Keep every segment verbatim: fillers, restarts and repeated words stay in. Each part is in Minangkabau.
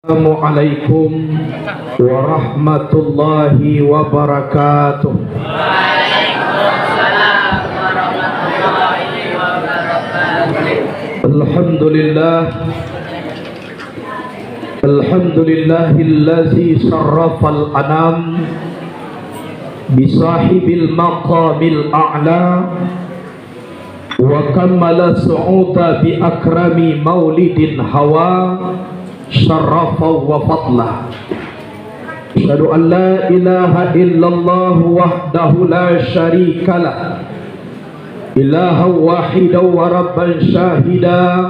Assalamualaikum warahmatullahi wabarakatuh. Alhamdulillah. Alhamdulillahillazi syarrafal anam bisahibil maqamil a'la wa kammala su'uda bi akrami maulidin hawa syarafa wa fadla. Asyhadu an la ilaha illallah wahdahu la syarikalah, ilaha wahida wa rabban syahida,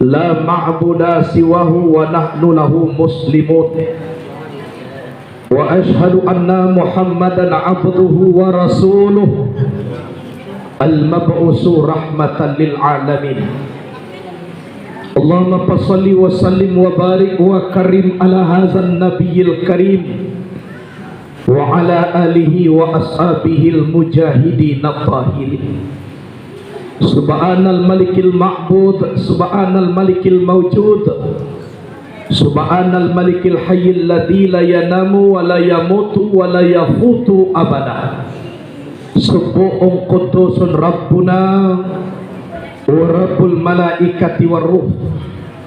la ma'buda siwahu wa nahnu lahu muslimun. Wa asyhadu anna Muhammadan abduhu wa rasuluh, al-mab'usu rahmatan lil alamin. Allahumma fasalli wa sallim wa barik wa karim ala hazan nabiyil karim, wa ala alihi wa ashabihil mujahidin at-tahirin. Subhanal malikil ma'bud, subhanal malikil maujud, subhanal malikil hayyil ladzi la yanamu wa la yamutu wa la yafutu abada. Subbuhun quddusun rabbuna wa rabbul malaikati war ruh.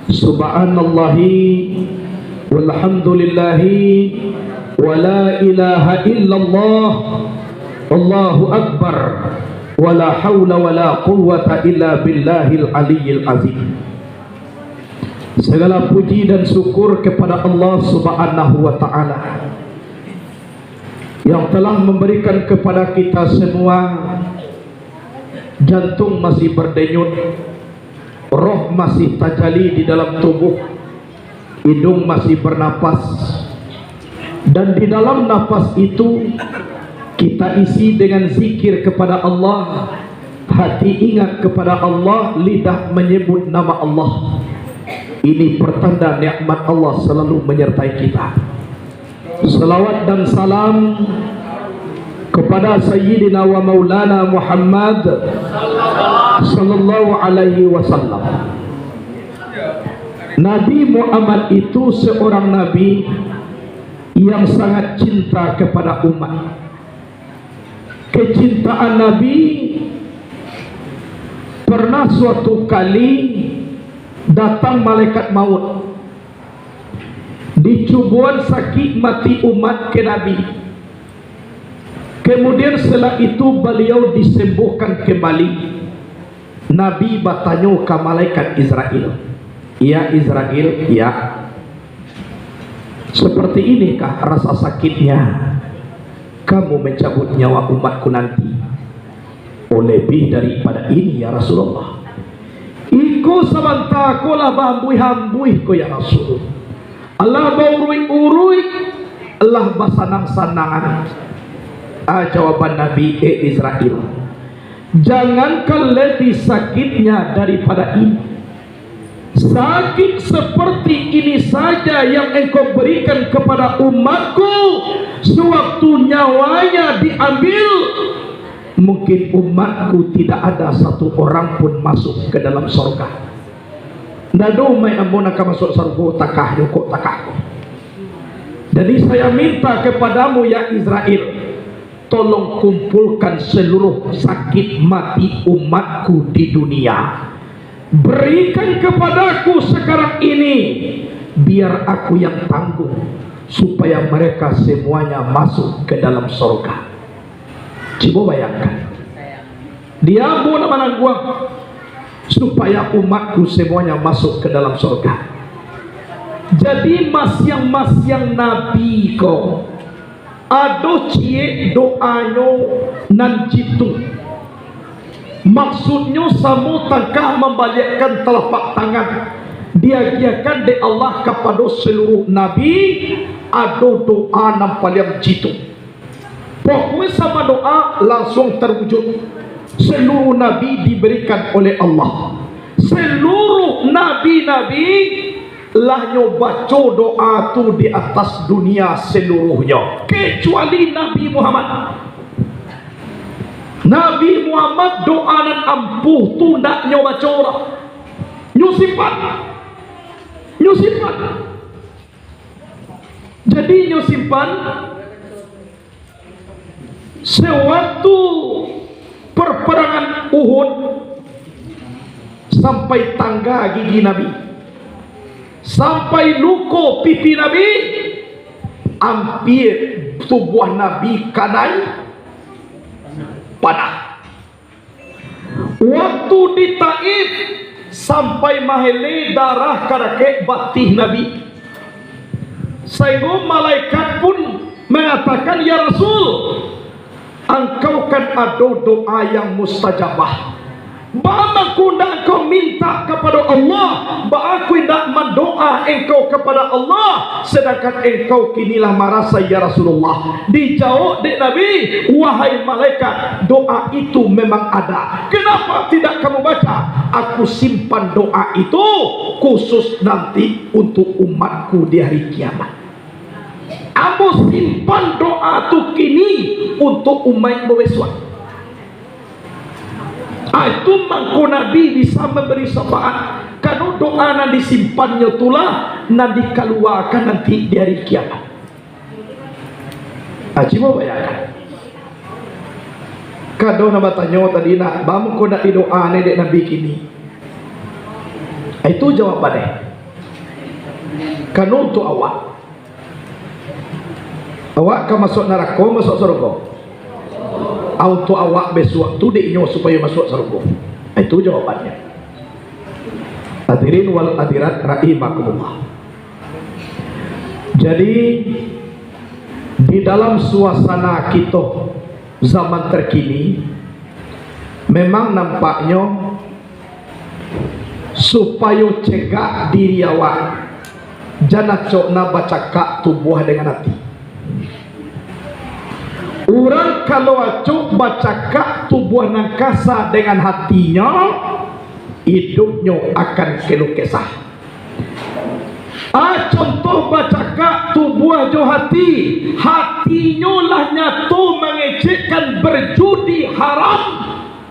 Subhanallahi walhamdulillahi wa la ilaha illallah, Allahu akbar, wa la haula wa la quwwata illa billahil aliyyil azim. Segala puji dan syukur kepada Allah Subhanahu wa Ta'ala, yang telah memberikan kepada kita semua jantung masih berdenyut, roh masih tajali di dalam tubuh, hidung masih bernapas, dan di dalam napas itu kita isi dengan zikir kepada Allah, hati ingat kepada Allah, lidah menyebut nama Allah. Ini pertanda nikmat Allah selalu menyertai kita. Salawat dan salam kepada Sayyidina wa Maulana Muhammad sallallahu alaihi wasallam. Nabi Muhammad itu seorang nabi yang sangat cinta kepada umat. Kecintaan Nabi, pernah suatu kali datang malaikat maut. Dicuboan sakik mati umat ka Nabi. Kemudian setelah itu baliau disembuhkan kembali. Nabi batanyo ka malaikat Izrail, "Ya Izrail, ya, seperti inikah rasa sakitnya kamu mencabut nyawa umatku nanti?" "Oh, lebih daripada ini, ya Rasulullah." "Iko sabanta ko lah baambuih-ambuih ko, ya Rasul. Alah bauruik-uruik, alah basanang-sanangan." Ah, jawaban Nabi, "Eh Izrail, jangankan lebih sakitnya daripada ini. Sakit seperti ini saja yang engkau berikan kepada umatku, sewaktu nyawanya diambil, mungkin umatku tidak ada satu orang pun masuk ke dalam sorga." Ndak ado umaik ambo nan ka masuak sarugo, takah jo kok takah ko. Jadi saya minta kepadamu, ya Izrail, tolong kumpulkan seluruh sakit mati umatku di dunia. Berikan kepadaku sekarang ini, biar aku yang tanggung, supaya mereka semuanya masuk ke dalam sorga. Cubo bayangkan, di ambo nan manangguang, supaya umatku semuanya masuk ke dalam sorga. Jadi masiang-masiang nabi ko, ado ciek doanyo nan jitu. Maksudnyo samo takah mambaliakkan talapak tangan, diagiahkan dek Allah kapado seluruh nabi, ado doa nan paliang jitu. Pokoknya sama doa langsung terwujud. Seluruh nabi diberikan oleh Allah. Seluruh nabi-nabi lah nyo baco doa tu di atas dunia seluruhnyo, kecuali Nabi Muhammad. Nabi Muhammad doa nan ampuh tu ndak nyo baco doh. Nyo simpan. Nyo simpan. Inyo simpan, sewaktu perperangan Uhud, sampai tangga gigi Nabi, sampai luko pipi Nabi, ampia tubuah Nabi kanai panah. Waktu di Taif, sampai mahele darah ka dakek batih Nabi, sainggo malaikat pun mangatakan, "Ya Rasul, angkau kan ado doa yang mustajabah. Baa mangko ndak angkau mintak kapado Allah? Baa kok indak mandoa engkau kapado Allah, sadangkan engkau kini lah marasai, ya Rasulullah?" Dijawab dek Nabi, "Wahai malaikat, doa itu memang ada. Kenapa tidak kamu baca? Aku simpan doa itu khusus nanti untuk umatku di hari kiamat." Ambo simpan doa tu kini untuak umaik bisuak. Ah, itu mangko Nabi bisa mambari syafaat, karano doa nan disimpannyo tu lah nan dikaluakan nanti di hari kiamat. Ah, cubo bayangkan. Kan ado nan batanyo tadi, "Nak, baa mangko ndak didoa ni dek Nabi kini?" Ah, itu jawabannyo. Karano untuak awak. Awak ka masuak narako, masuak sarugo? Ah, untuak awak bisuak tu dek inyo supayo masuak sarugo. Itu jawabannyo. Hadirin wal hadirat rahimakumullah. Jadi, di dalam suasana kito zaman terkini, memang nampaknyo supayo cegak diri awak, jan acok na bacakak tubuah dengan ati. Urang kalau acok bacakak tubuah nan kasa dengan hatinyo, iduiknyo akan keluh kesah. Ah, contoh bacakak tubuah jo hati, hatinyo lah nyato mangecekkan berjudi haram,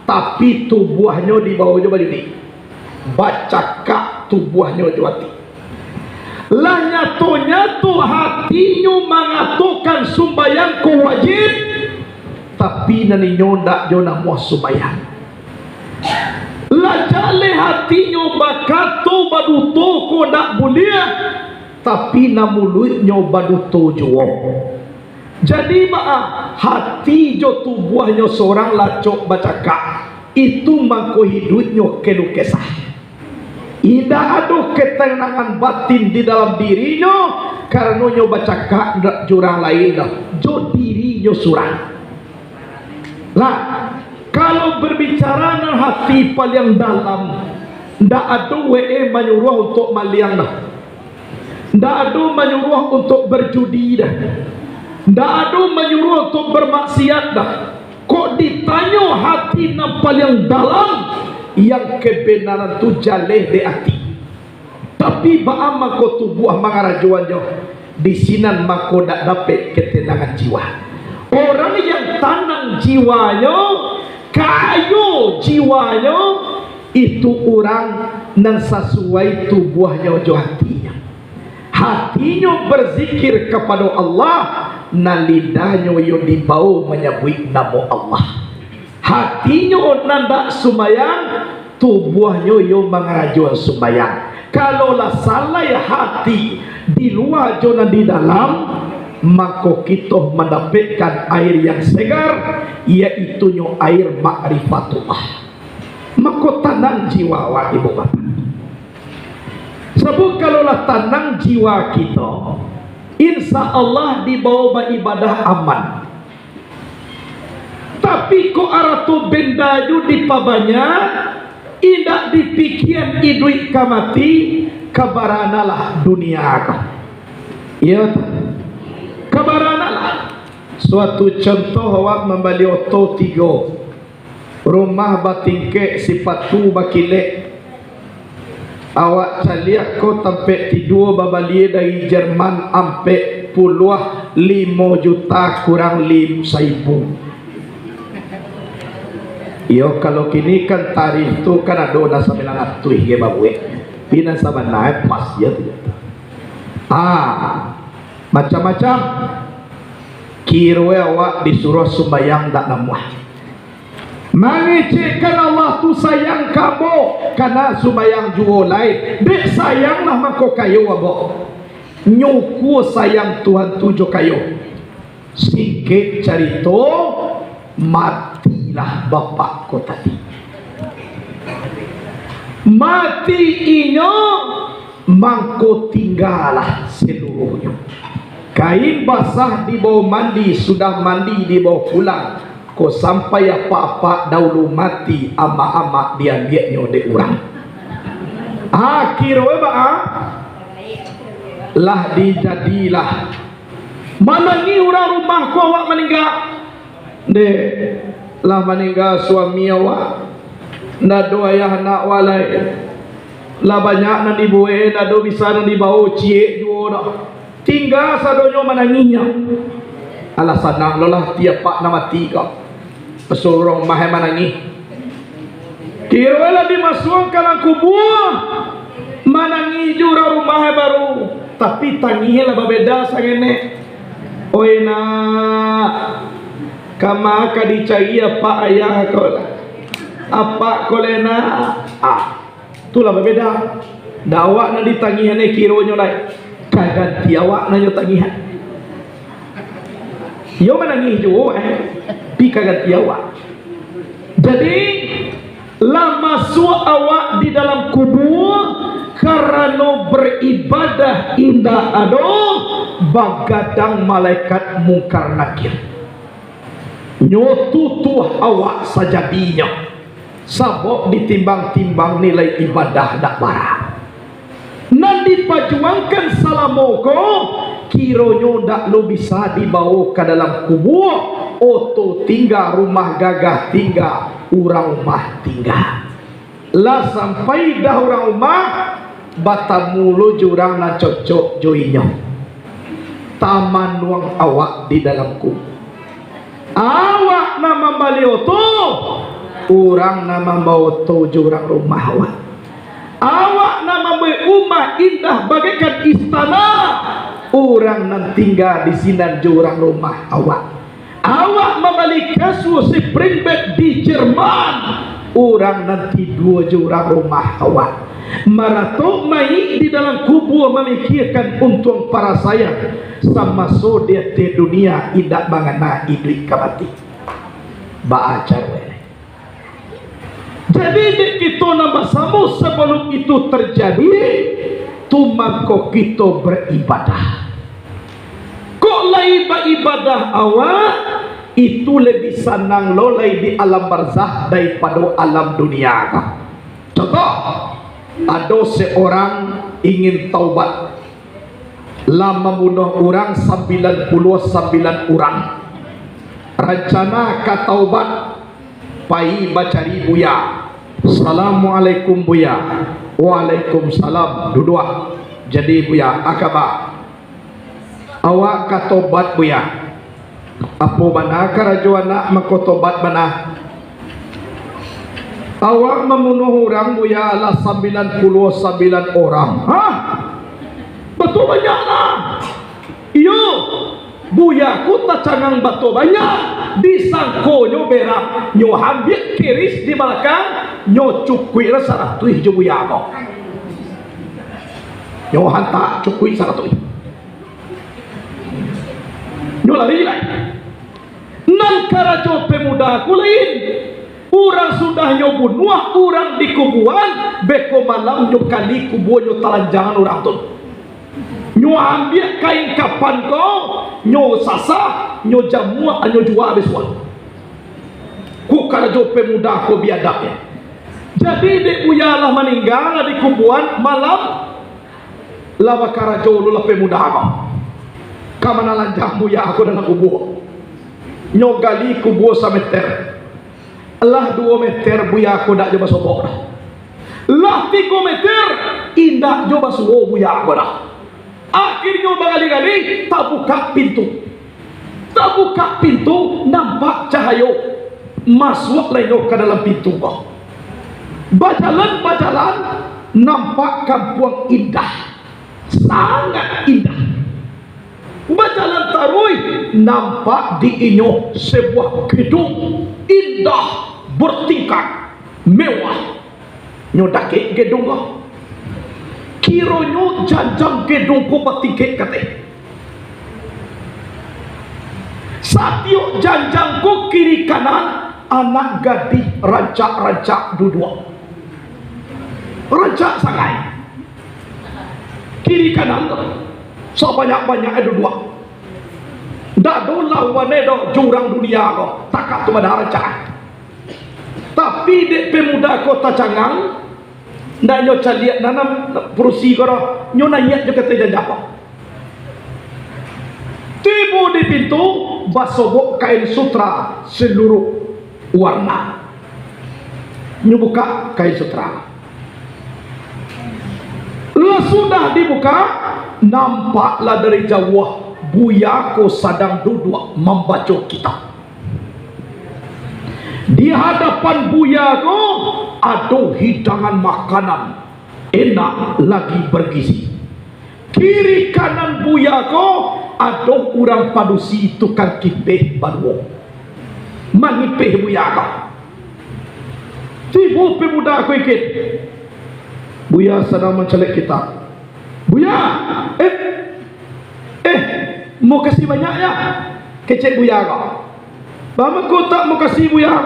tapi tubuahnyo dibaonyo bajudi. Bacakak tubuahnyo jo hati. Lah nyato-nyato hatinyo mangatokan sumbayang ko wajib, tapi nan inyo ndak jo namuah sumbayang. Lah jaleh hatinyo bakato baduto ko ndak buliah, tapi nan muluiknyo baduto juo. Jadi baa, hati jo tubuahnyo surang lah acok bacakak, itu mangko iduiknyo keluh kesah. Indak ado ketenangan batin di dalam dirinyo, karano nyo bacakak ndak jo urang lain doh, jo dirinyo surang. Lah, kalau berbicara nan hati paliang dalam, ndak ado wae manyuruah untuak maliang doh. Ndak ado manyuruah untuak berjudi doh. Ndak ado manyuruah untuak bermaksiat doh. Kok ditanyo hati nan paliang dalam, yang kebenaran tu jaleh dek ati. Tapi baa mangko tubuah mangarajoannyo, di sinan mangko dak dapek ketenangan jiwa. Urang yang tanang jiwanyo, kayo jiwanyo, itu urang nan sasuai tubuahnyo jo hatinyo. Hatinyo berzikir kapado Allah, nan lidahnyo iyo dibao manyabuik namo Allah. Hatinyo nan dak sumbayang, tubuahnyo iyo mangarajoan sumbayang. Kalau lah salai hati di lua jo nan di dalam, mako kito mandapekkan air yang segar, yaitunyo air makrifatullah. Mako tanang jiwa awak, ibu bapak. Sabab kalau lah tanang jiwa kito, insya Allah dibao baibadah aman. Tapi kok arato benda jo dipabanyak, indak dipikian iduik ka mati, kabaranalah dunia ko. Iyo, kabaranalah. Suatu contoh, awak mambali oto tigo, rumah batingkek, sipatu bakilek. Awak caliak ko tampek tidua babali dari Jerman ampek puluah limo juta kurang lim-, saibu. Iyo, kalau kini kan tarif tu kan ado nan sambilan ratuih ge babuek. Tapi nan sabana pas je tu. Ah, Macam-macam. Kiro awak disuruah sumbayang dak namuah. Mangecekkan Allah tu sayang ka ambo, kana sumbayang juo lai. Dek sayang lah mangko kayo ambo. Nyo kuo sayang Tuhan tu jo kayo. Singkek carito, matilah bapak ko tadi. Mati inyo, mangko tinggalah seluruhnyo. Kain basah dibawo mandi, sudah mandi dibawo pulang. Ko sampai apak-apak dahulu mati, amak-amak diambiaknyo dek urang. Akhironyo baa? Lah dijadilah. Manangih urang rumah ko awak maningga. Dek, lah maningga suami awak. Ndak ado ayah anak awak lai. Lah banyak nan dibuek, ndak ado bisa nan dibawo ciek juo doh. Tingga sadonyo manangihnyo. Alah sanang lo lah ati apak nan mati ko. Pasuruah urang rumah manangih. Kiro lah dimasuakan ka dalam kubua, manangih jo urang rumah baru, tapi tangih lah babeda sangenek. Oi nak, kama ka dicari apak ayah ko lah. Apak ko lai nak. Ah, tu lah babeda. Dak awak nan ditangih aneh kironyo lai. Ka ganti awak nan nyo tangihan. Iyo manangih juo, eh. Pi ka ganti awak. Jadi, lah masuak awak di dalam kubua, karano baribadah indak ado, bagadang malaikat Mungkar Nakir. Nyo tutuah awak sajadinyo, sabab ditimbang-timbang nilai ibadah dak bara. Nan dipajuangkan salamo ko, kironyo ndak lo bisa dibawo ka dalam kubua, oto tingga, rumah gagah tingga, urang rumah tingga. Lah sampai dah urang rumah, batamu lo jo urang nan cocok jo inyo. Tamanuang awak di dalam kubua. Awak nan mambali oto, urang nan mambawa oto jo urang rumah awak. Awak nan mambuek umah indah bagaikan istana, urang nan tingga di sinan jo urang rumah awak. Awak mambali kasua spring bed di Jerman, urang nan tidua jo urang rumah awak. Maratok mayik di dalam kubua mamikiakan untuang parasaian, samaso di ateh dunia indak mangana iduik ka mati. Baa caro e? Jadi, dek kito nan basamo sabalun itu tarjadi, tu mangko kito baribadah. Kok lai baibadah awak, itu labiah sanang lo lai di alam barzah daripado alam dunia ko. Contoh, ado seorang ingin taubat, lah mambunuah urang sambilan puluah sambilan urang. Rancana ka taubat, pai bacari buya. "Assalamualaikum, Buya." "Waalaikumsalam. Duduak." "Jadi, Buya, a kaba? Awak ka tobat, Buya." "Apo bana karajo anak mangko tobat bana?" "Awak mambunuah urang, Buya, alah sambilan puluah sambilan urang." "Hah? Batua banyak nah?" "Iyo, Buya ko tacangang batua banyak, disangkonyo berak, nyo ambiak keris di balakang, nyo cukuiklah saratuih jo Buya ko. Nyo hantak cukuik saratuih. Nyo lari lai." Nan karajo pemuda ko lain. Urang sudah nyo bunuah urang di kubuan, beko malam nyo gali kubua, nyo talanjangan urang tu. Nyo ambiak kain kapan ko, nyo sasah, nyo jamuak, nyo jua bisuak. Ko karajo pemuda ko biadabnyo. Jadi, dek Buya lah maningga lah di kubuan, malam lah bakarajo lo lah pemuda ko. Ka manalanjang Buya ko dalam kubua. Nyo gali kubua sameter. Lah duo meter, Buya ko dak jo basobok doh. Lah tigo meter, indak jo basuo Buya ko doh. Akhirnyo bagali-gali, tabukak pintu. Tabukak pintu, nampak cahayo. Masuak lai nyo ka dalam pintu ko. Bajalan-bajalan, nampak kampuang indah. Sangat indah. Nampak di inyo sabuah gedung indah, bertingkat, mewah. Nyo dakek gedung ko. Kironyo janjang gedung ko batingkek kateh. Satiok janjang ko kiri kanan anak gadih rancak-rancak duduak. Rancak sangaik. Kiri kanan tu, sabanyak-banyak duduak. Ndak ado lawan e doh jo urang dunia ko, takah tu badarajat. Tapi dek pemuda ko tacangang, ndak nyo caliak nan, nan padusi ko doh, nyo naiak jo kateh janjang ko. Tibo di pintu, basobok kain sutra saluruah warna. Nyo bukak kain sutra. Lah sudah dibukak, nampaklah dari jauah buya ko sadang duduak mambaco kitab. Di hadapan buya ko ado hidangan makanan, enak lagi bergizi. Kiri kanan buya ko ado urang padusi tukang kipeh baduo, mangipeh buya ko. Tibo pemuda ko ikin. Buya sadang mancaliak kitab. "Buya, eh, eh, mukasuik banyak ya," kecek buya ko. "Baa mangko tak mukasuik, Buya?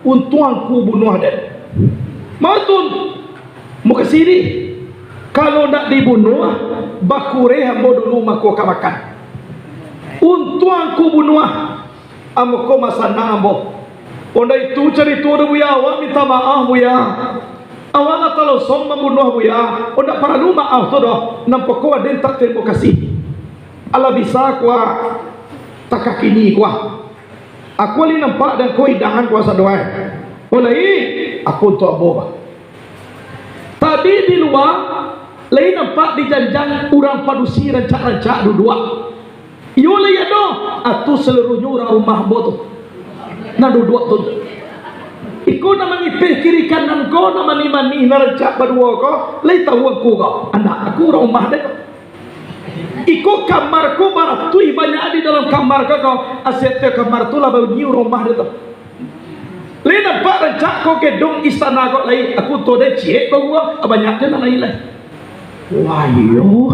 Untuang angku bunuah den." "Mangko tu mukasuik di, kalau ndak dibunuah, bakureh ambo dulu mangko ka makan. Untuang angku bunuah, ambo ko masanang ambo." "Ondeh itu carito doh, Buya, awak minta maaf, Buya. Awak lah talonsong mambunuah, Buya. Ondak paralu maaf tu doh. Nan pokok aden tak tarimo kasih. Alah bisa ko takah kini ko. Aku lai nampak den ko hidangan ko sado e. Oh, lai, aku untuak ambo, bah. Tadi di lua, lai nampak di janjang urang padusi rancak-rancak duduak. Iyo lai ado, atu saluruahnyo urang rumah ambo tu, nan duduak tu. Iko nan mangipeh kiri kanan ko, nan manih-manih, nan rancak baduo ko, lai tahu angku ko? Anak aku urang rumah den. Iko kamar ko baratuih banyak di dalam kamar ko, ko. Satiok kamar tu lah bauni urang rumah den tu. Lai nampak rancak ko gedung istana ko lai, aku tu den ciek ko, banyak se nan lain lai. Wah, iyo.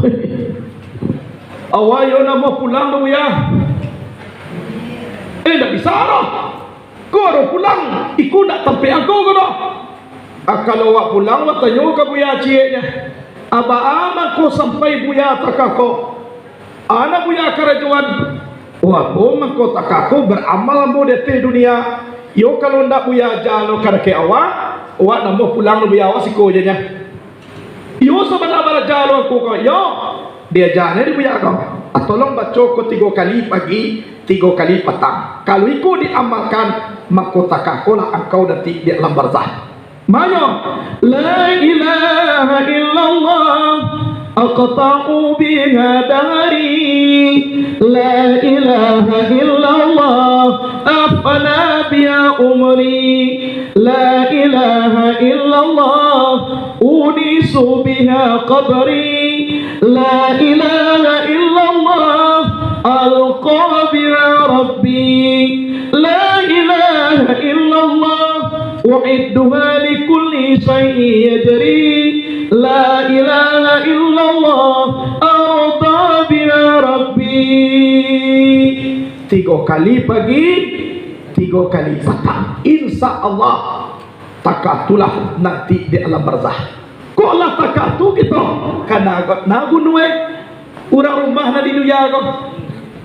Awak iyo namuah pulang tu, Buya. Eh, ndak bisa doh. Ko ado pulang, iko ndak tampek angku ko doh. Ah, kalau awak pulang, awak tanyo ka Buya cieknyo. Baa mangko sampai Buya takah ko? Anak Buya karajoan. Oh, ambo mangko takah ko baramal ambo di ateh dunia. Iyo, kalau ndak Buya aja lo ka dakek awak, awak namuah pulang lo Buya, awak siko je nyo. Iyo, sabana baraja lo angku ko, iyo. Diaja nyo di Buya ko. Ah, tolong baco ko tigo kali pagi, tigo kali patang. Kalau iko diamalkan, mangko takah ko lah angkau nanti di alam barzah. Manyo, la ilaha illallah, aqta'u biha dahri. La ilaha illallah, afna biha umri. La ilaha illallah, unisu biha qabri. La ilaha illallah, alqa biha rabbi. La ilaha illallah, u'idduha likulli syai'in yajri. La ilaha illallah, arda biha rabbi. Tigo kali pagi, tigo kali patang. Insya Allah, takah tu lah nanti di alam barzah. Kok lah takah tu kito? Kana, nah, bunuah urang rumah nan di dunia ko.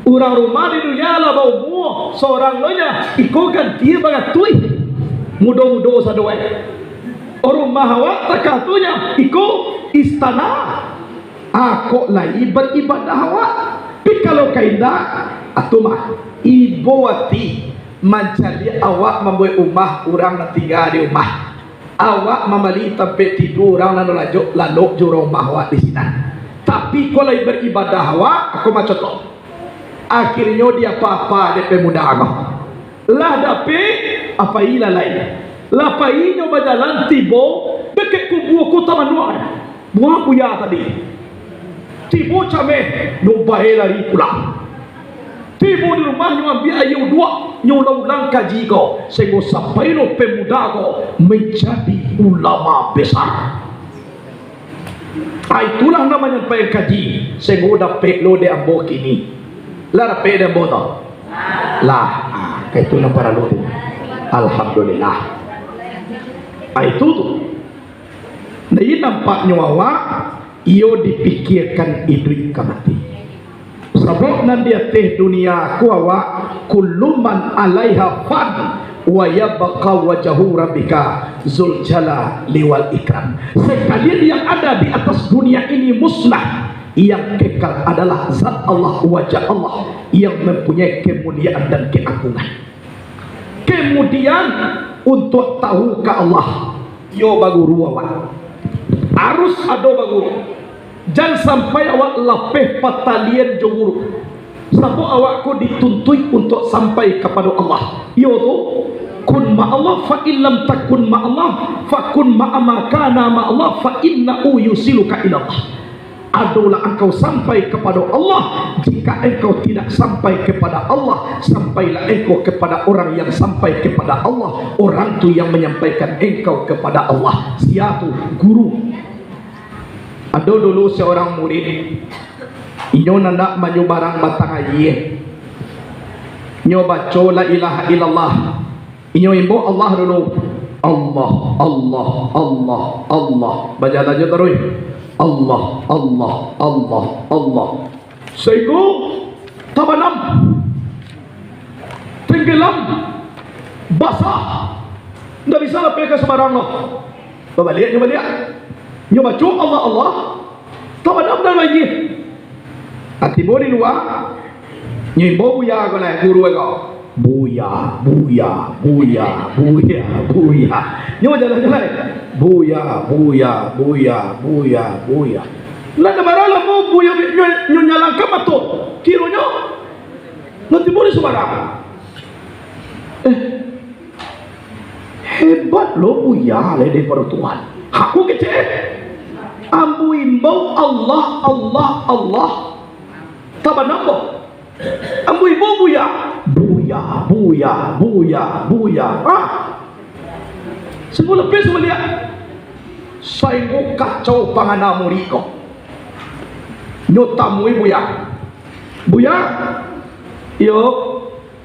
Urang rumah di dunia lah baumua, sorang lo nyo, iko ganti baratuih. Mudo-mudo sado e. Rumah awak takah tu nyo, iko istana. Ah, kok lai baribadah awak? Tapi kalau ka indak, atu mah, ibo ati mancaliak awak mambuek umah urang nan tingga di umah. Awak mambali tampek tidua urang nan lalok, lalok jo urang rumah awak di sinan. Tapi kok lai baribadah awak, ako macam tu. Akhirnyo diapa-apa dek pemuda ko. Lah dapek, pai lah lai. Lah pai nyo bajalan, tibo dakek kubua ko tamanuang. Buah buya tadi. Tibo cameh, nyo bae lari pulang. Tibo di rumah, nyo ambiak aia uduak, nyo ulang-ulang kaji ko, sahinggo sampai lo pemuda ko manjadi ulama besar. Ah, itulah nan manyampaikan kaji, sahinggo dapek lo dek ambo kini. Lah dapek dek ambo tu? Lah, ah, ka itu nan paralu tu. Alhamdulillah. Ah, itu tu. Jadi nampaknyo awak, iyo dipikiakan iduik ka mati. Sabab nan di ateh dunia ko awak, kullu man alaiha fan, wa yabqa wajhu rabbika zul jalali wal ikram. Sakalian yang ada di atas dunia ini musnah, yang kekal adalah zat Allah, wajah Allah yang mempunyai kemuliaan dan keagungan. Kemudian, untuak tahu ka Allah, iyo baguru awak. Harus ado baguru. Jan sampai awak lapeh patalian jo guru. Sabab awak ko dituntuik untuak sampai kapado Allah. Iyo tu, kun ma Allah, fa illam takun ma Allah, fa kun ma ma kana ma Allah, fa innahu yusiluka ila Allah. Adolah engkau sampai kepada Allah. Jika engkau tidak sampai kepada Allah, sampailah engkau kepada orang yang sampai kepada Allah. Orang tu yang menyampaikan engkau kepada Allah. Sia tu? Guru. Ado dulu seorang murid, inyo nandak manyubarang batang aia. Inyo baco la ilaha illallah. Inyo imbau Allah dulu. Allah, Allah, Allah, Allah. Bajalan jo taruih. Allah, Allah, Allah, Allah. Sahinggo tabanam. Tenggelam. Basah. Ndak bisa lapeh ka subarang doh. Babaliak nyo baliak. Nyo baco Allah, Allah. Tabanam dalam aia. Ah, tibo di lua, nyo imbau buya ko lai, guru ko. Buya, buya, buya, buya, buya. Nyo bajalan-jalan. Buya, buya, buya, buya, buya. Lah dak bara lamo buya nyo, nyo nyalangkan mato. Kironyo lah tibo di subarang. Eh, hebat lo buya lai daripado Tuhan. Aku kecek. Ambo imbau Allah, Allah, Allah. Tabanam boh. Ambo imbau buya. Buya, buya, buya, buya. Ah. Sahinggo lapeh sumaliak. Sahinggo kacau pangana murid ko. Nyo tamui buya. Buya. Iyo.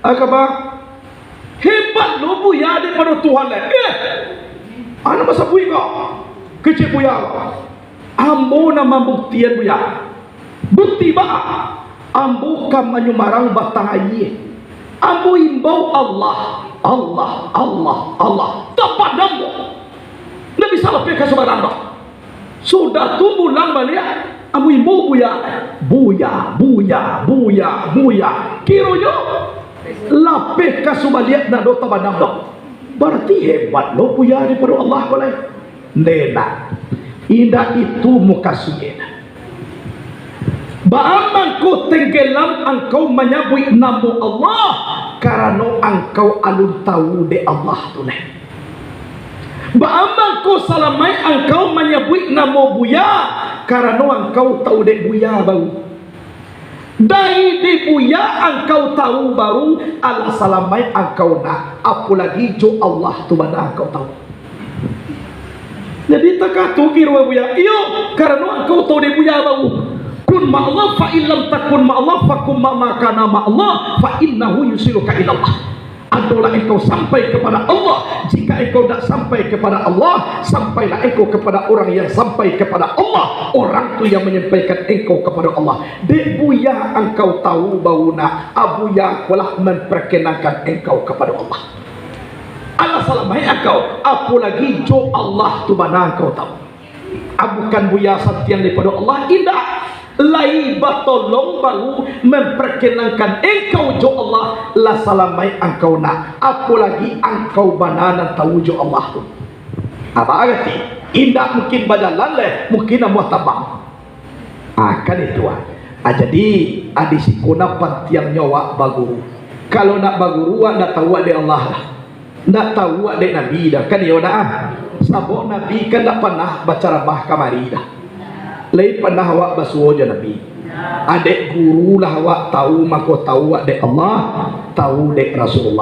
Aka ba, hebat lo buya daripado Tuhan lai. Eh, anak basabuik ko, kecek buya ko. Ambo nan mambuktian buya. Bukti ba, ambo ka manyumarang batang aia. Ambo imbau Allah, Allah, Allah, Allah. Tapadam ko. Ndak bisa lapeh ka subarang doh. Sudah tu pulang baliak, ambo imbau buya. Buya, buya, buya, buya. Kironyo lapeh ka subaliak ndak ado tabanam doh. Barati hebat lo buya daripado Allah ko lai. Ndak, indak itu mukasuiknyo. Baa mangko tenggelam angkau manyabuik namo Allah, karano angkau alun tawu dek Allah tu lai. Baa mangko salamaik angkau manyabuik namo buya, karano angkau tawu dek buya baru. Dari dek buya angkau tawu baru, alah salamaik angkau nak, apolagi jo Allah tu bana angkau tawu. Jadi, takato kiro buya, iyo, karano angkau tawu dek buya baru. Kun ma Allah, fa in lam takun ma Allah, fa kun ma ma kana ma Allah, fa innahu yusiluka ila Allah. Adolah engkau sampai kepada Allah. Jika engkau dak sampai kepada Allah, sampailah engkau kepada orang yang sampai kepada Allah. Orang tu yang menyampaikan engkau kepada Allah. Dek buya angkau tawu baru nak, a buya ko lah memperkenankan engkau kepada Allah. Alah salamaik angkau, apolagi jo Allah tu bana angkau tawu. A bukan buya santiang daripado Allah, indak. Lai batolong baru memperkenankan engkau jo Allah, lah salamaik angkau nak, apolagi angkau bana nan tawu jo Allah tu. Apo arati? Indak mungkin bajalan lai, mungkin namuah tabang. Ah, kan itu, ah. Ah, jadi, ah, di siko nan pantiangnyo awak baguru. Kalau nak baguru, awak ndak tawu dek Allah lah. Ndak tawu dek Nabi doh, kan iyo dak, ah? Sabab Nabi kan ndak panah bacaramah kamari doh. Lai panah awak basuo jo Nabi? Adek guru lah awak tahu, mako tahu awak dek Allah, tahu dek Rasulullah.